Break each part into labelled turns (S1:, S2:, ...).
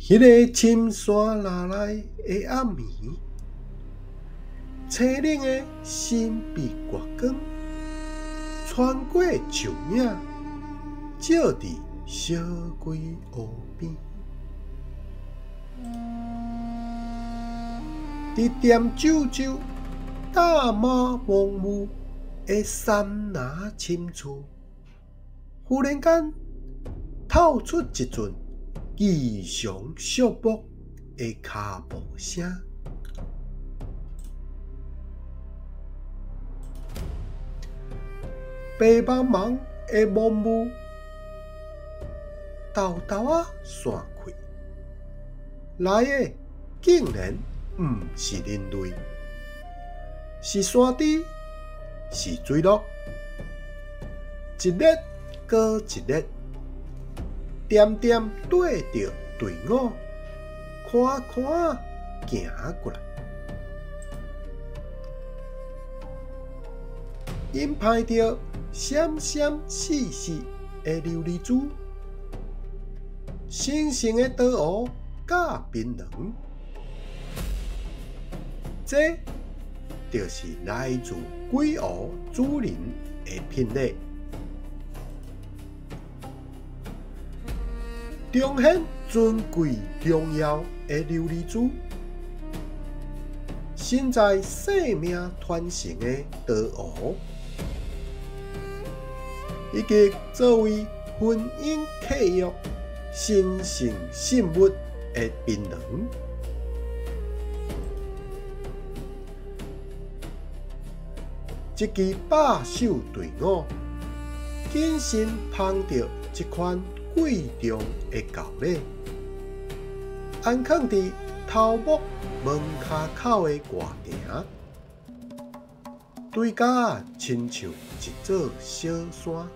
S1: 彼个深山林内的暗暝，凄冷的神秘月光，穿过树影，照佇小鬼湖边。伫恬啾啾、罩满浓雾的山林深处，忽然间透出一阵异常肃穆的跤步声。白茫茫的浓雾，沓沓仔散开，来的竟然毋是人类，是山猪，是水鹿，一列阁一列，恬恬缀著队伍，款款仔行过来。𪜶攀著闪闪爍爍的琉璃珠，神圣的桃核佮槟榔，这就是来自鬼湖主人的聘礼。彰显尊贵荣耀的琉璃珠，身在生命传承的桃核，以及作为婚姻契约神圣信物的槟榔。这支百兽队伍谨慎捧著这款贵重的厚礼，安囥佇头目门跤口的外埕，堆甲亲像一座小山。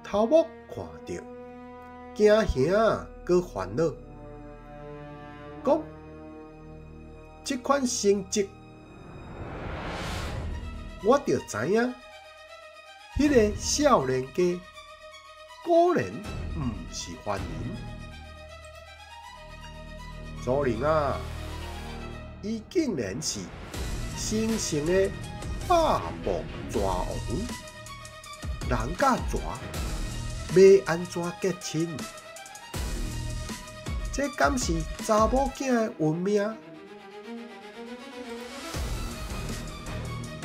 S1: 头目看著，惊吓阁烦恼，讲：这款成绩，我就知影，彼个少年家果然毋是凡人。主人啊，伊竟然是神圣的百步蛇王，人佮蛇欲按怎结亲？这敢是查某囝的运命？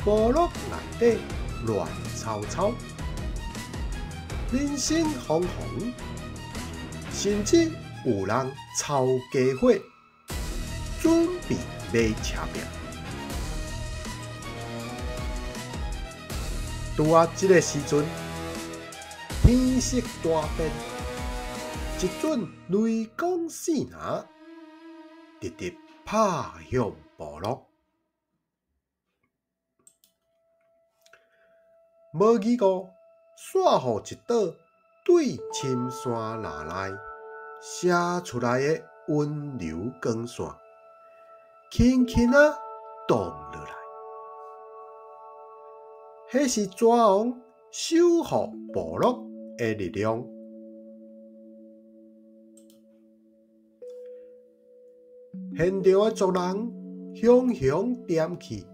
S1: 部落内底乱糟糟，人心惶惶，甚至有人抄家伙，准备买车票。拄仔这个时阵，天色大变，一阵雷公四拿，直直拍向部落。无几个，煞予一道对深山林内射出来的温柔光线，轻轻仔挡落来。彼是蛇王守护部落的力量。现场的族人雄雄踮起，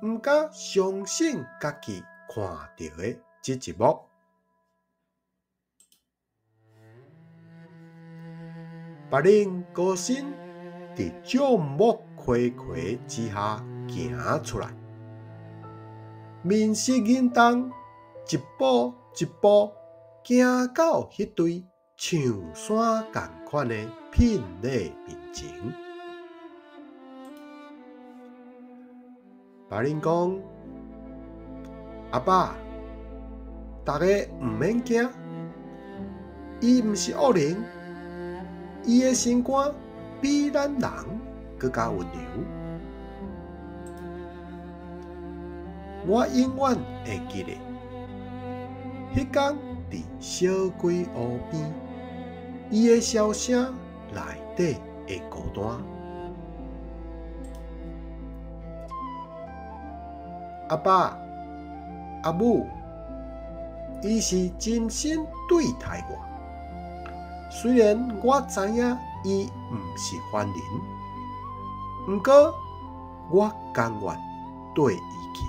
S1: 毋敢相信家己看著的这一幕。别人孤身伫众目睽睽之下行出来，面色凝重，一步一步行到彼堆像山仝款的聘礼面前。别人讲：阿爸，大家毋免惊，伊毋是恶人，伊的心肝比咱人阁较温柔。我永远会记得，彼天伫小鬼湖边，伊的痟声内底的孤单。阿爸、阿母，伊是真心對待我。雖然我知影伊毋是凡人，毋過我甘願綴伊行。